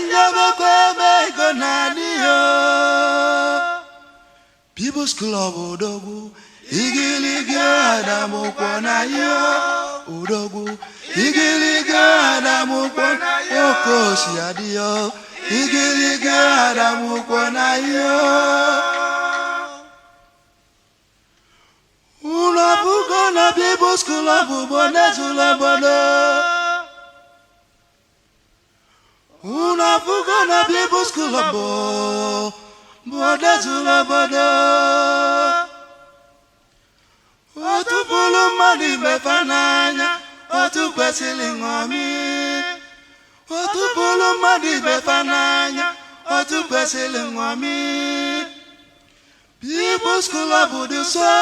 Njebekwa ebe ego na-adị yo. People's Club odogwu, igiligi adamụkwọ na yo odogwu, igiligi adamụkwọ oke osi adị yo, igiligi adamụkwọ na yo. Unu abụgo na People's Club bụ onezula obodo. Unu abụgo na People's Club bụ odezula obodo. Otu pụrụ mmadụ ibe fa n'anya, otu kwesịrị ṅomi. Otu pụrụ mmadụ ibe fa n'anya, otu kwesịrị ṅomi. People's Club dị so.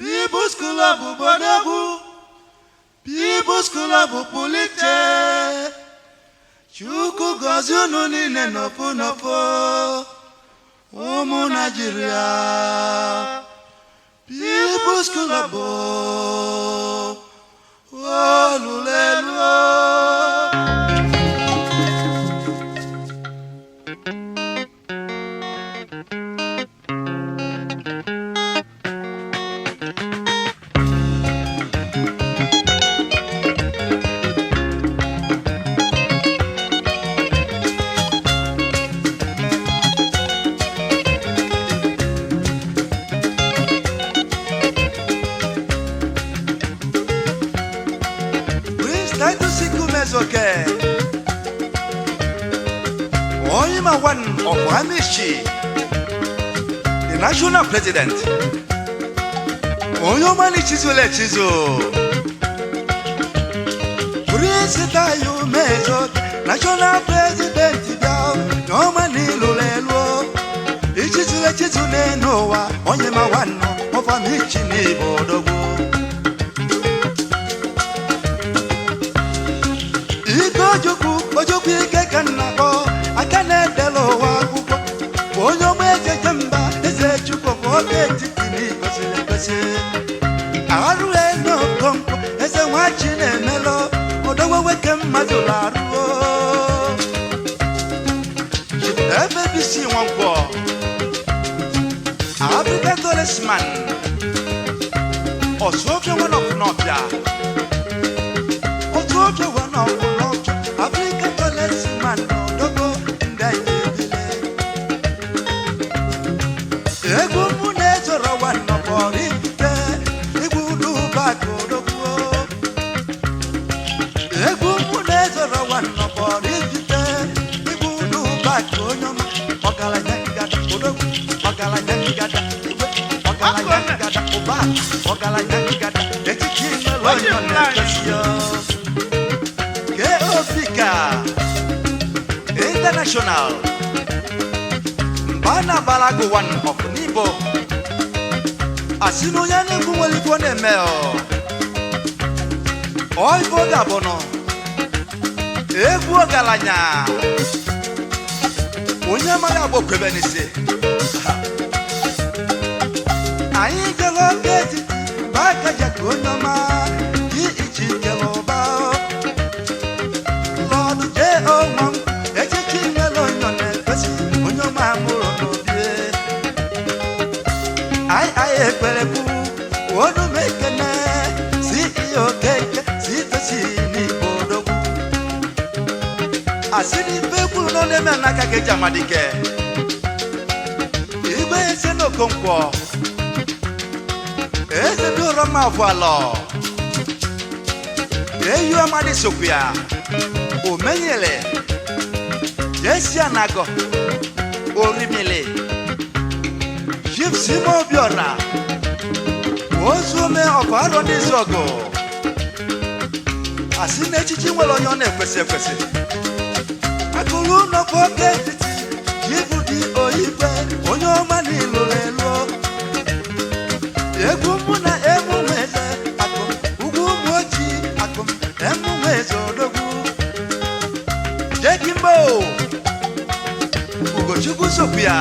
People's Club bụ odogwu. People's Club pụrụ iche. Chukwu gọzie unu niile n'ofu n'ofu, ụmụ Naịjirịa. People's Club olulelu. Prince Titus Ikumezoke, Oyima one of Amishi, the national president. Oyomani Chizule Chizu. Prince Tayo Mezoke, national president bịa, Yomani Lulelu. Ichizule Chizu n'ụwa, Oyima one of Amishi n'Ibodogo. Ike ojukwu ojukwu ike ka nna kpọ aka na-edela ụwa akwụkwọ bụ onye ọma ejeje mba eze chukwu bụ oge etiti na igosiri egosi arụ n'okonkwo eze nwachi na-emelụ odogwo nwoke mmadụ larụo. FABC Nwankwọ, African Talisman, Ọsụọfịa one of Nọfịa, Ọsụọfịa one of Nọfịa, African Talisman, Odogwo ndị anyị ebile. Egwu mụ na-ezoro nwanne ite igwu dubak odogwo. Egwu mụ na-ezoro nwanne ite igwu dubak onye ọma ọgaranya ngada odogwu ọgaranya ngada igwe ọgaranya ngada ụba ọgaranya ngada echichi nwere onye ọ na-ekwesị ya. KOP ka International Mbana Balago one of Nibo asị na onye na-egwu nwere ife ọ na-eme ọ ọ ife ọ ga-abụ nọ egwu ọgaranya onye amaghị agba okwebe n'isi. Anyị jere oge etiti mgbe aka ji ka onye ọma ji iche ikele ụba lọdụ jee onwe m echichi nwere onye ọ na-ekwesị onye ọma mụrụ n'obi anyị anyị ekperekwu onu m ekene si ihe okeke si itosi n'igbo odogwu asị n'ife kwuru na ọ na-eme n'aka ka eji amadike igwe eze n'okonkwo eze dị ụrọ mma afọ alọ eyu amadi sokwu ya omenyele jesi anago orimili Chief Simo Obiora ozuome ọkụ arọ n'izu ọgụ asị na echichi nwere onye ọ na-ekwesị ekwesị akụrụ ụlọkwa oke etiti jibu dị oigwe onye ọma n'ilụrụ elu egwu mụ na emume eze akụm ugwu ụmụ ojii akụm emume eze odogwu jekimbo Ugochukwu sokwu ya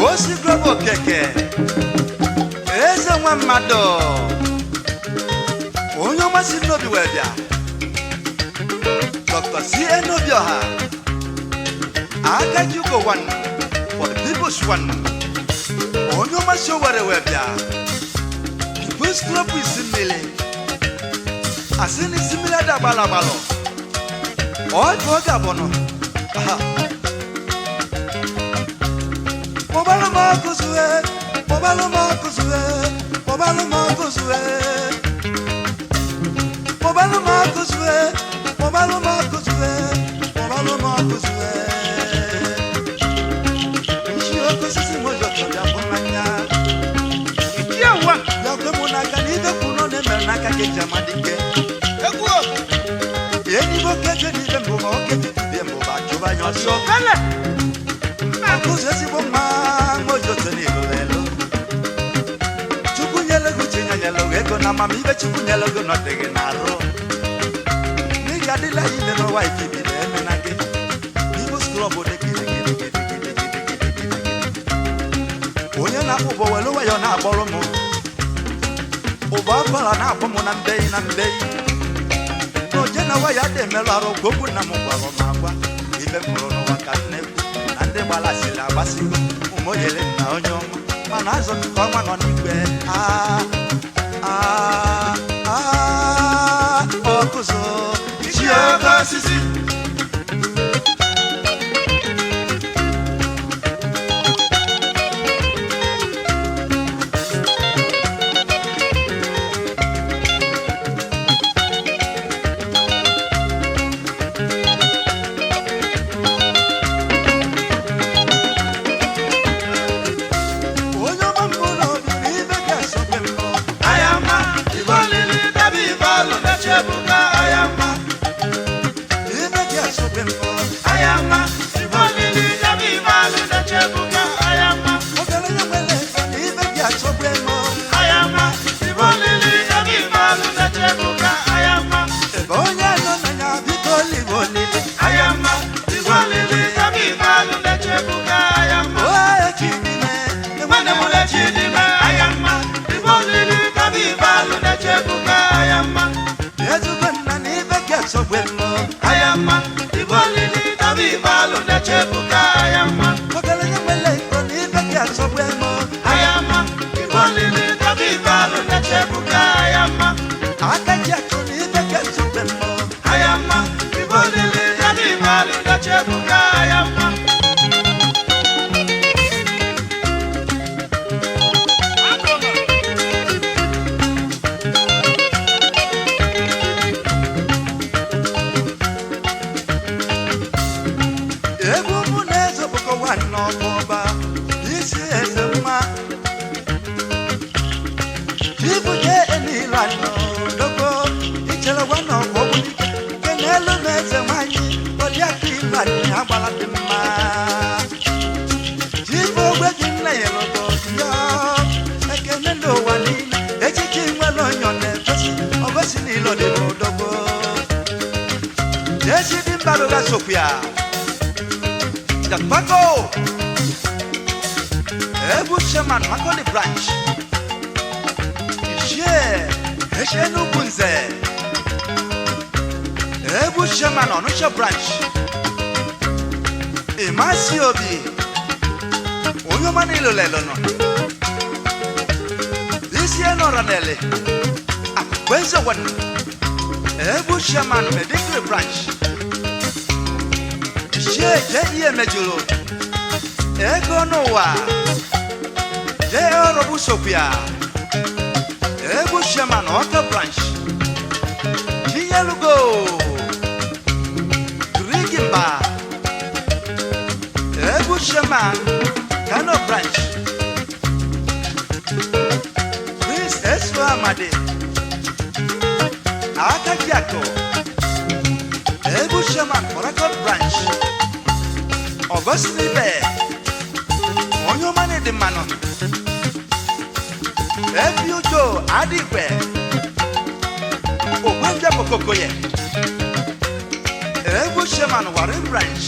osi grobo okeke eze nwa mmadụ onye ọma si n'obi wee bịa. Enobioha Akajugo one for the people's one, onye ọmasị owere wee bịa People's Club isi mmiri asị na isi mmiri ada agbalọ agbalọ ọ ka ọ ga-abụnụ. Kpọbalụ m ọkụzue, kpọbalụ m ọkụzue, kpọbalụ m ọkụzue, kpọbalụ m ọkụzue, kpọbalụ m ọkụzue, kpọbalụ m ọkụzue. Isi oke osisi nwejoto bịa bụ mmanya. Ichie one. Bịa kwe mụ n'aka na ibe kwuru na emere n'aka ka eji ama dike. Egwu o. Enyi bụ oke n'ibe mbụ ma oke bibie mbụ ba chụba anya ọsọ. Kele. Ọkụzụ ezigbo mma nwejoto n'elu elu. Chukwu nyere gị uche nyere gị ego na amamihe, Chukwu nyere gị nọdịghị n'arụ. N'ịga adịla ime n'ụwa ikibi na eme na gị. People's Club dị gidigidigidigidigidigidi. Onye na-akpụ ụbọ were nwayọọ na-akpọrọ m. Ụbọ akwara na-akpọ m na mbeyi na mbeyi. Na oje na waya dị emerụ arụ ka okwu nna m gwara m agwa. Ibe m hụrụ n'ụwa ka m na-ekwu na ndị gbalasịrị agbasigo ụmụ oyere m na onye ọma mana azụ m ka ọnwa nọ n'igwe. Ah, ah, ah, ọkụzụ Ichie oke osisi. Onye ọma mbụ n'obi na ibe ga-esokwe mbụ. Ayama. Ibe olili dabi ibe alụ na Chiebuka ayama. Ibe ga-esokwe mbụ. Ayama. Ibe olili dabi ibe alụ na Chiebuka ayama. Ọgaranya nwere ego na ibe ga-esokwe mbụ. Ayama. Ibe olili dabi ibe alụ na Chiebuka ayama. Ebe onye nọ na ya biko olive olili. Ayama. Ibe olili dabi ibe alụ na Chiebuka ayama. Oe Chidime, Nwanne m na Chidime ayama. Ibe olili dabi ibe alụ na Chiebuka ayama. Ezugbo nna na ibe ga-esokwe mbụ. Ayama. Ibe olili dabi ibe alụ na Chiebuka ayama. Ọgaranya nwere ego na ibe ga-esokwe mbụ. Ayama. Ibe olili dabi ibe alụ na Chiebuka ayama. Aka ji akụ na ibe ga-esokwe mbụ. Ayama. Ibe olili dabi ibe alụ na Chiebuka ayama. Egwu mụ na-eze bụkọ nwanne ọkpọba isi eze mma. Chibuje enila n'odogbo ichere nwanne ọkpọ ogbunike nke n'elu na eze nwanyị ọdịaka ịlani agbala dị mma. Chibu ogbe ji nna ya lụgo ya ekene n'ụwa niile echichi nwere onye ọ na-egosi ọgosi niile ọ dị n'odogbo. Ezi dị mba lụga sokwu ya. Japaco! Ebu Chairman Makoli Branch. Ishie Eshenu Bunze. Ebu Chairman Onitsha Branch. Imasi Obi. Onye ọma niile lelo nọ. Isi Enoranele. Akwenze Wan. Ebu Chairman Medical Branch. Ishie jee ihe mejụrụ ego n'ụwa jee ọrọbụ sokwu ya. Egwu chairman Ọka branch Chinyelugo Grigimba. Egwu chairman Kano branch Prince Esu Amadi Akajiako. Egwu chairman Port branch Ọgọstin Ibe onye ọma na-ede mmanụ. Ebi ujo adịgwe Ogbenje Bokokoye. Egwu chairman Warri branch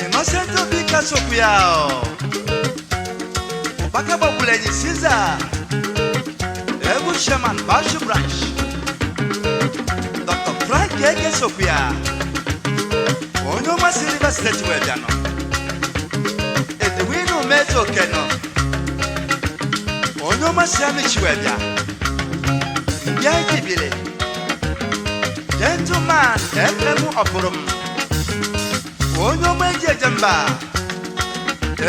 Innocent Obi Kasokwu ya. Ụbaka gbagburu enyi Caesar. Egwu chairman Bashu branch Dr. Frank Eke sokwu ya. Onye ọma si Rivers Steeti wee bịa nọ. Edewinu Mezu Oke nọ. Onye ọma si Amichi wee bịa. Ndị anyị jibiri. Gentleman FM Ọpụrụ m. Onye ọma eji eje mba.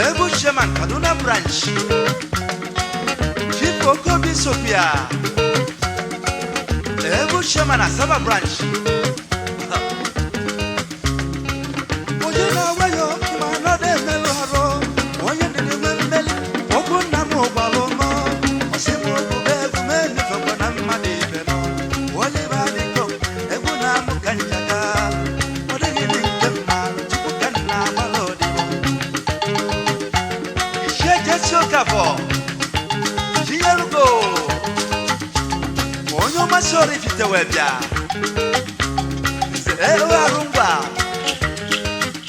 Ebu Chairman Kaduna Branch. Chief Okobi Sopia. Ebu Chairman Asaba Branch. Onye na-awayo ma nọdụ emelụ arụ. Onye dịrị nwe mmeli. Okwu nna m gwara ụmụ. Ọsị m okwube egwu m enufekwa na mmadụ ibe m. Oliver Dịko, egwu na-amụ ka njaka. Ọ dịghị ndị nke mmadụ, Chukwu ka nna agbala odibo. Ichie Jesi Okafọ, Chinyelugo, onye ọmasị Oraifite wee bịa. Nze Eo Arụngwa,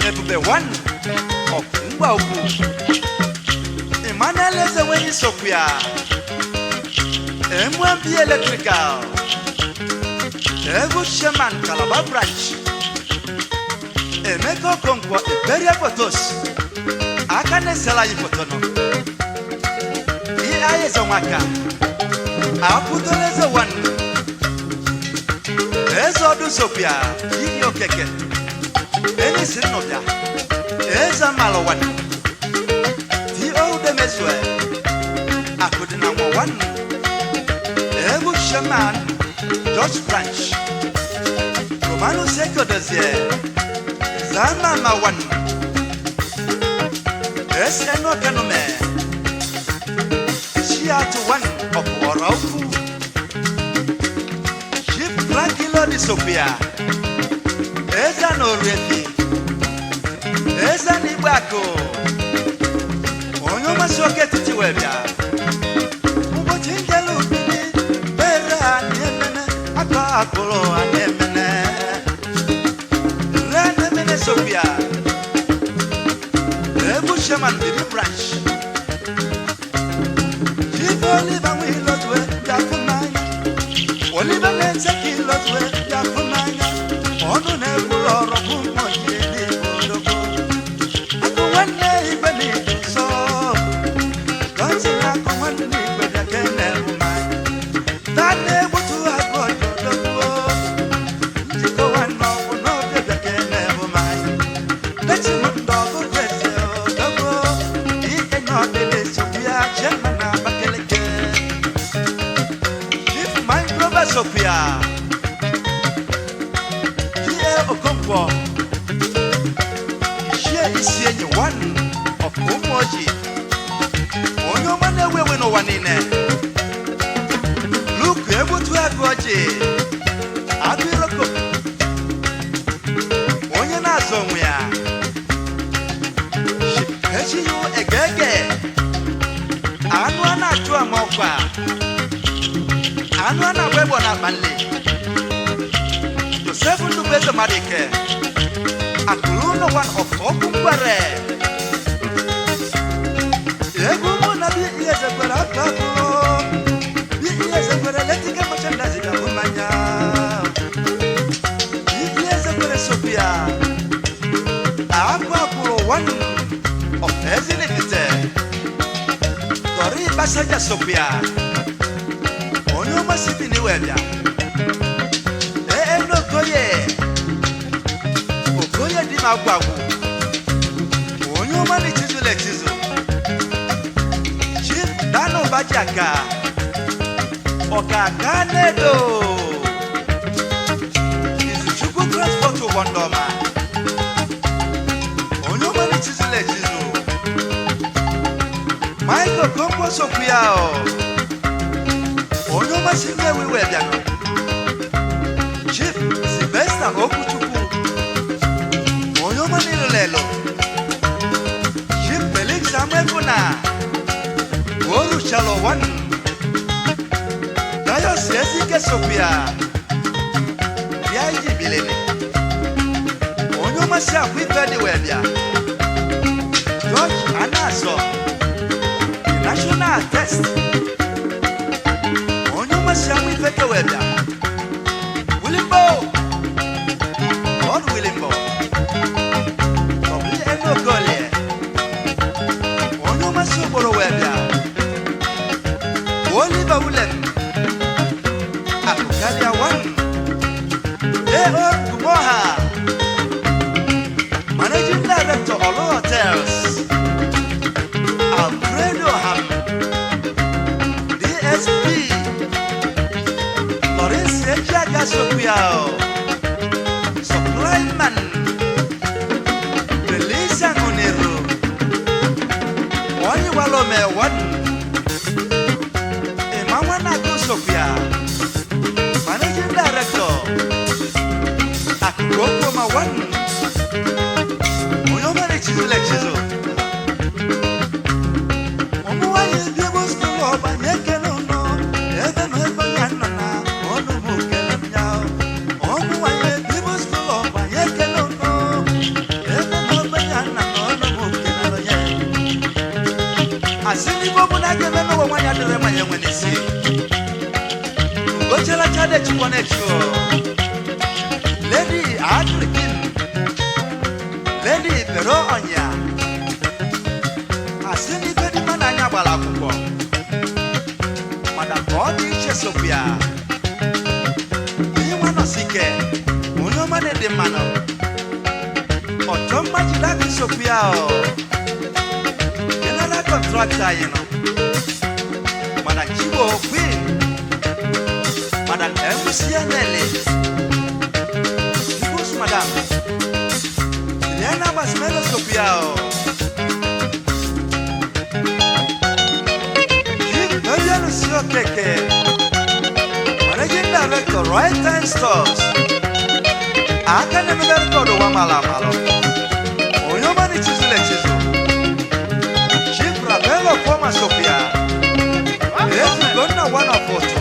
Ebube one of Ngwa Ukwu. Emmanuel Ezewenyi Sopia, M1B Electrical, Ego Chairman Calabar Branch, Emeka Okonkwo Imperial Photos, aka na-esela anyị foto nọ. Ihe anyị Ezenwaka, Akwụdola Eze one, Eze Ọdụ Sopia, Iyi Okeke, Enisi Nnụbịa, Eze Amalụ one, T.O. Udemezue, Akụdịna Nwa one, Egwu Chairman, George Branch, Romanus Ekodozie, Zama one, S.N. Okenume, Chiatu one of Oroku, Chief Frankie Lodi Sophia, Eze na Oriefi, Eze na Igbeakụ, onye ọmasị oke etiti wee bịa. Ụbọchị njelu bili, bere ha na-emene, akọ akụrụ ha na-emene. Re na-emene Sophia, Ebu Chairman Bidi Branch, Chief Oliver Nwilotwe bịa fụ n'anya. Oliver na-eze ka Ilotwe bịa fụ n'anya. Ọnụ na-ekwuru ọrụ bụ mmụọ jiri n'Igbo odogwu. Akụ nwanne igwe na-edu nsọ. Gọzi na akụ nwanne igwe bịa ka na-ebu mmanya. Taa na-egbutu agụ ọjọọ odogwu. Njikọ nwanne ọgwụ n'oge bịa ka na-ebu mmanya. Dechi m ndụ ọgụgụ eze odogwu. Ike na ọdịla esokwu ya, Chairman na Abakaliki. Chief Mike Rover Sophia, G.A. Okonkwo, Ichie Isienyi one of Ụmụoji, onye ọma na-ewu ewu n'ụwa niile. Luke Egbutu Agụọjị, Agụ Iroko, onye na-azụ onwe ya. Chief H.U. Egege, anụ a na-achụ ama ọkwa, anụ a na-agba egbo na akpa nle. Joseph Ndubueze Madike, akụrụ ụlọ one of Okwu Nkwere. Egwu mụ na bi ihe ezekwere aka akụrụ. Bi ihe ezekwere letike merchandise bịa hụ mmanya. Bi ihe ezekwere Sophia, akwa akwụrụ one of Ezinifite. Dori Basaja Sophia, onye ọmasị bi n'iwe bịa. Ee, n'Okoye, Okoye dị m agwụ agwụ. Onye ọma na-echizula echizu. Chief Dano Bajiaka, Ọkaka Nedo, Izuchukwu Transport ụgbọ ndị ọma. Onye ọma na-echizula echizu. Michael Okonkwo sokwu ya o. Onye ọma si Nnewi wee bịanụ. Chief Sylvester Okwuchukwu, onye ọma n'ilulelu. Chief Felix Amefuna, Oruchalo one, Gaius Ezike Sophia, bịa iji bilili. Onye ọma si akwa ife dị wee bịa. George Anazo, the National Test, onye ọma si akwa ife dị wee bịa. Willimbo, God Willimbo. Sokwia, Supply Man, Belisa Ngunero, Onye Walome One, Emmanuel Ako Sokwia, Managing Director, Akukoko Ma One, Onye Omere Chizule Chizo. Ụmụ nwanyị People's Club anyị ekele ụnụ, ebe m ebe ya nọ na ọnụ m kele m ya. Ụmụ nwanyị People's Club anyị ekele ụnụ, ebe m ebe ya nọ na ọnụ m kelere ya. Asị n'igbo bụ na a ga-eme n'ụwa nwaanyị adịrị mma ya enwe n'isi. Ugochela chade chukwu na-echi o. Lady Agrikin, Lady Pero Onya. Asị n'ife dị mma n'anya gbara akwụkwọ mana ka ọ dị iche sokwu ya ihe nwa nọsi ike onye ọma na-ede mmanụ ọchọ mma jide aka sokwu ya o general contractor anyị nọ mana Chibo Queen, Madam MCNL, People's Madam Juliana Basimelo sokwu ya o. Chief Okeke, Managing Director, Right Time Stores, aka na-emebe rịkọdụ ụwa mara amalụ, onye ọma na-echizula echizu, Chief Rabelo Foma Sopia, Ezugonna one of Otu,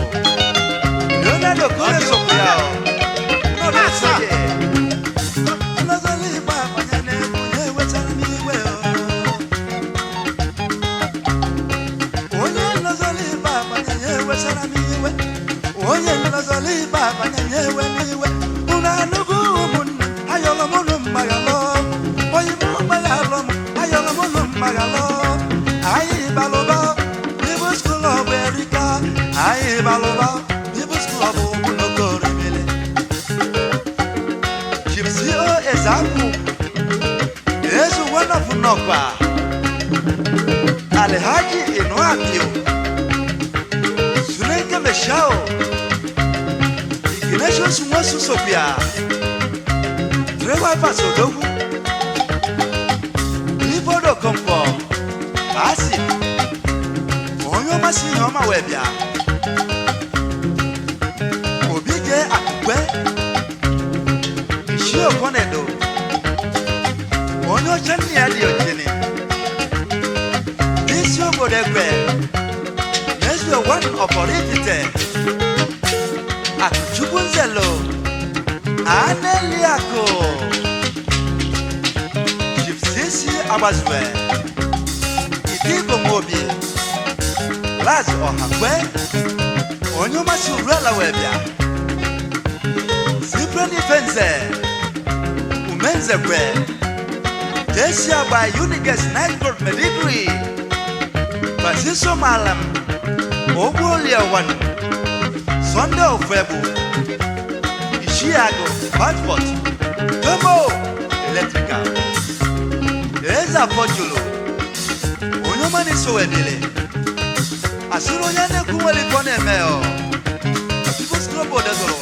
Leonardo Kure Sopia, Nọdụ Esoye. Nlọzọlị Igbo abanye n'egwu ya ewetara m iwe o. Onye nlọzọlị ibe abanye ya ewesara m iwe, onye nlọzọlị ibe abanye ya ewe n'iwe. Unu anụgo ụmụnne, ayọrọ m unu mgbaghalọ, oyi m mgbaghalọ m, ayọrọ m unu mgbaghalọ. Anyị balụba People's Club erika, anyị balụba People's Club ụmụnokori. Chief C.O. Ezeaku, Ezu one of Nnọkwa, Alhaji Inuapio, Suneke Meshao, Ignatius Nwosu Sopia, Trewifers Odogwu, Ibodo Kompo, Asi, onye ọmasị ihe ọma wee bịa, Obi jee Akụkwe, Ishi Okonedo, onye oche nna ya dị ochene, n'isi obodo Ekwe, n'ezi one ọfọrọ ifite, Akụchukwu Nzelo, Aneliakụ, Chief CC Agbazue, Idigo Nwobi, Laz Ọhakwe, onye ọmasị Uruala wee bịa, Cyprian Ifenze, Umenzekwe, Jesi Agba Unigas Night Medigri, Francisco Malam, Ogbuolie One, Sunday Ofebu, Ishiago, Passport, Tomo, Electrical, Eze Afọjulu, onye ọma na-eso wedele, asịrị onye na-ekwu nwere ife ọ na-eme ọ, People's Club Odezoro.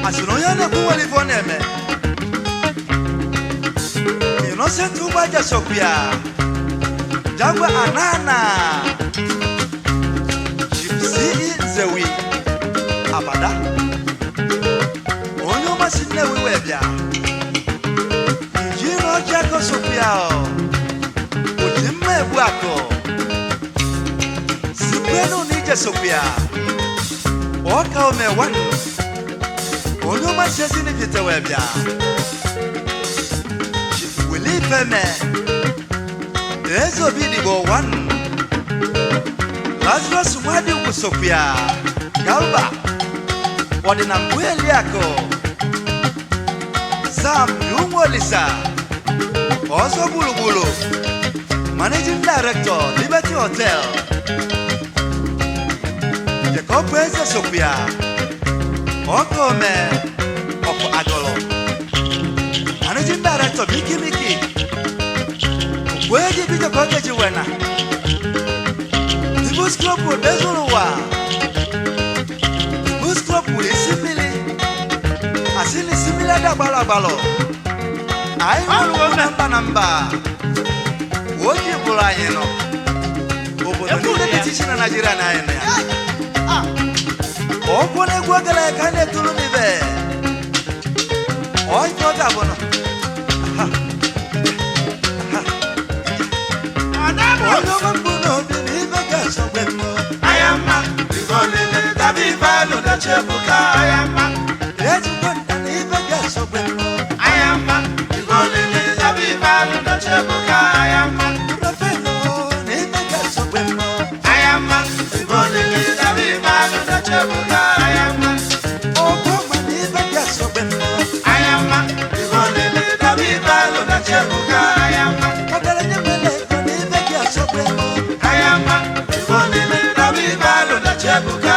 Asịrị onye na-ekwu nwere ife ọ na-eme. Innocent Ugbaja Sopia, Jangwa Anana, Chief C.E. Nzewi, Abada, onye ọmasị Nnewi wee bịa, Injinia Ọjịakọ Sopia, Ojimma Egbuakọ, Sikwenu Nije Sopia, Ọka Ome One, onye ọmasị Ezinifite wee bịa, Chief Willie Ifeme, Eze Obi Digbo One, Lazarus Nwadiugwu Sopia, Galba, Ọdịnambụ Eliakụ, Sam Yunwolisa, Ọzọ Gburugburu, Managing Director, Liberty Hotel. Jacob Eze Sokwia, Okome of Agolo. Managing Director, Miki Miki. Weji Bijo Kokeji Wena. People's Club Odezuru. People's Club isi mmiri. Asị na isi mmiri ada gbalọ agbalọ. Anyị nwere ugwu na mba na mba. Oji bụrụ anyị nọ. Obodo niile dị iche iche na Naịjirịa na anyị nọ ya. Ọkwụ na-egwu ogele ka a na-eturu n'ibe. Onye ọ ga-abụ nọ. Onye ọma mbụ n'obi na ibe ga-asọgbe mmụọ. Ayama, ife olili tabi ife alụ na-eche ebuka. Ayama, Ezigbo nta na ibe ga-asọgbe mmụọ. ayama, ife olili tabi ife alụ na-eche ebuka. Ayama, Rọfenụ na ibe ga-asọgbe mmụọ. ayama, ife olili tabi ife alụ na-eche ebuka. Ayama, Ọgwụ ọma na ibe ga-asọgbe mmụọ. ayama, ife olili tabi ife alụ na-eche ebuka. Ayama, Ọgaranya nwere ego na ibe ga-asọgbe mmụọ. ayama, ife olili tabi ife alụ na-eche ebuka.